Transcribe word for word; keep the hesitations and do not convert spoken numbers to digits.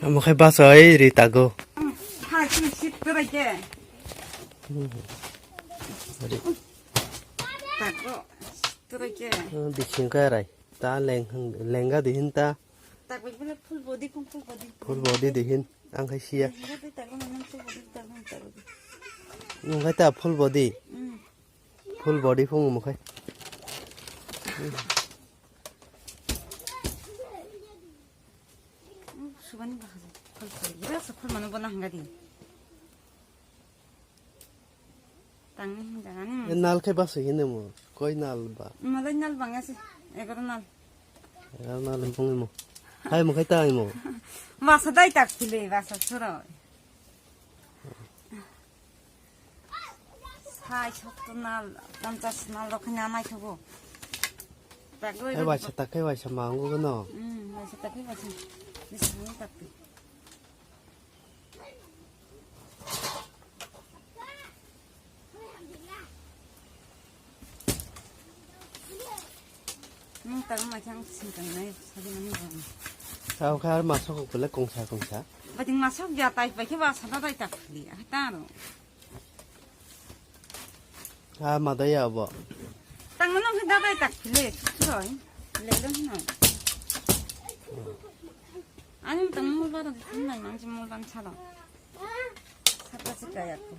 Omo khe bachai ri tago. Hai, sini sit turai ke. Ri. Tago, sit turai ke. Bising khe rai. Ta leng, lengga dihin ta. Tago bile full body kung full body. Full body dihin. Ang khai siya. Lengga di tago nang full body tago tago. Nung khai ta full body. Hmm. Full body phung mo khai. Subani bahasa. Full body. Bira sa full manu bona hangga di. Tangni hinjagani. E nal khe basi hini mo, koi nal ba? Malai nal bangya se, egaro nal. Egaro nal bung mo. Hai mo khai tang mo. Basa dai tak phile, basa suro. Sai sotto nal, ponchas nal rok khani amai thogo. Hai waisa tak khai waisa mango no. Hmm, waisa tak khai waisa. Bisani tak. Nung tang ma chang sing tang nai sadi mani bang. Sao kha ma sok ko le kongsa kongsa. Badi ma sok ya tai pai khe ba sada tai tak li a ta ro. Ha ma da ya bo. Tang nung khe da tai tak le roi. Le lo no. Ani tang mul ba da nai man mul ban sala. Sata sika ya ko.